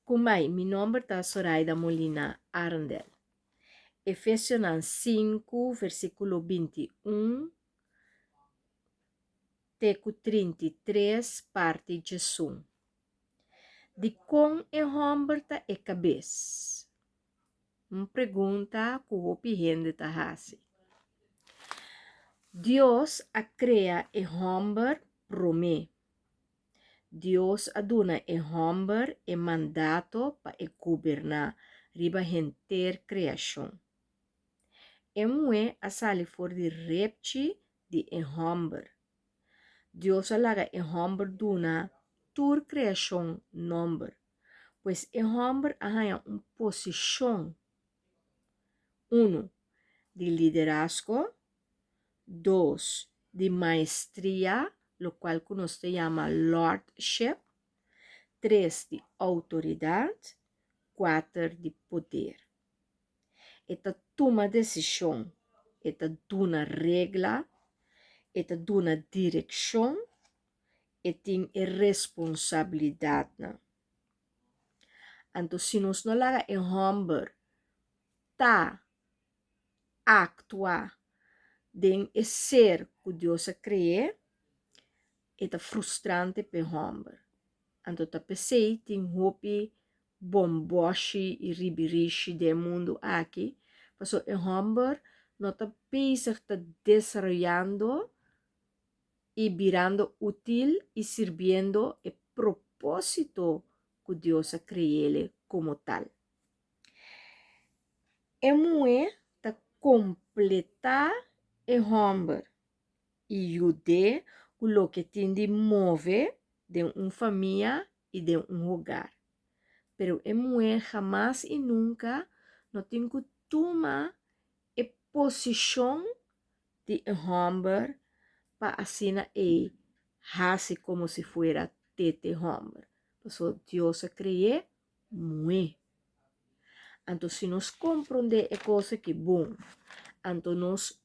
Kumai, mi nomber ta Soraida Molina Arendel. Efesionan 5, versíkulo 21 te ku 33, parti 11. Dikon e hòmber ta e kabes? Un pregunta ku hopi hende ta hasi. Dios a krea e hòmber promé. Dios a duna e hòmber e mandato pa e goberná riba henter kreashon. E muhé a sali for di repchi di e hòmber. Dios a laga e hòmber duna tur kreashon nòmber. Pues e hòmber a haña un posishon, unu, di liderazgo, dos, di maestria, lokual ku nos ta yama lordship, tres, di outoridat, kuater, di poder. E ta tuma desishon, e ta duna regla, e ta duna direkshon, e tin e responsabilidatnan. Anto si nos no laga e hòmber ta aktua den e ser ku Dios a kre'é, e ta frustrante p'e hòmber. Anto ta p'esei tin hopi bòmbòshi i ribirishi den e mundu aki, pasobra e hòmber no ta bezig ta desaroyando i birando útil i sirbiendo e propósito ku Dios a kre'é komo tal. E muhé ta kompletá e hòmber i yud'é ku loke tin di move den un famia i den un hogar. Pero e muhé hamas i nunka no tin ku tuma e posishon di e hòmber pa asina ei hasi komo si fuera tete hòmber. Pasobra Dios a kre'é muhé. Anto si nos komprondé e kos aki bon, anto nos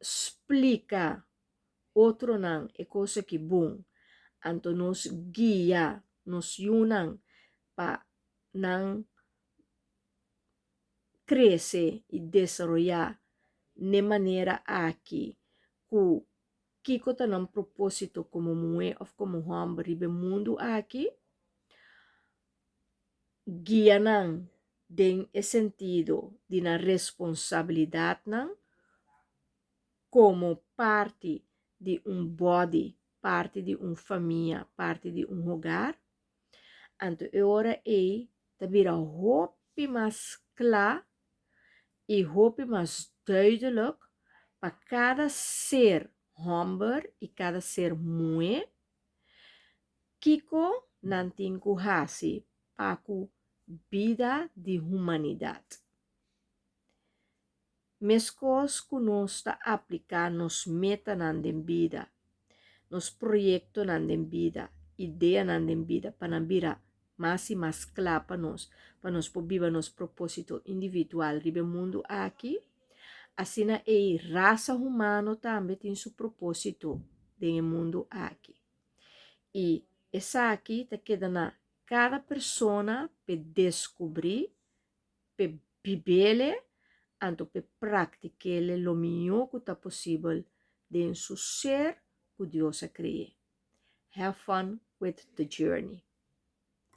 splika otronan e kos aki bon, anto nos guia nos yunan pa nan krese i desaroyá n'e manera aki ku kiko ta nan propósito komo muhé òf komo hòmber riba e mundu aki, guia nan den e sentido di nan responsabilidatnan komo parti di un bòdi, parti di un famia, parti di un hogar, anto e ora ei ta bira hopi mas kla i hopi mas duidelijk pa kada ser hòmber i kada ser muhé kiko nan tin ku hasi pa ku bida di humanidat. Meskos ku nos ta apliká nos metanan den bida, nos proyektonan den bida, ideanan den bida pa nan bira mas i mas kla pa nos, pa nos por biba nos propósito individual riba e mundu aki, asina ei rasa humano tambe tin su propósito den e mundu aki. I esaki ta keda na kada persona p'e deskubrí p'e bib'ele anto p'e praktik'ele lo mihó ku ta posibel den su ser ku Dios a kre'é. Have fun with the journey.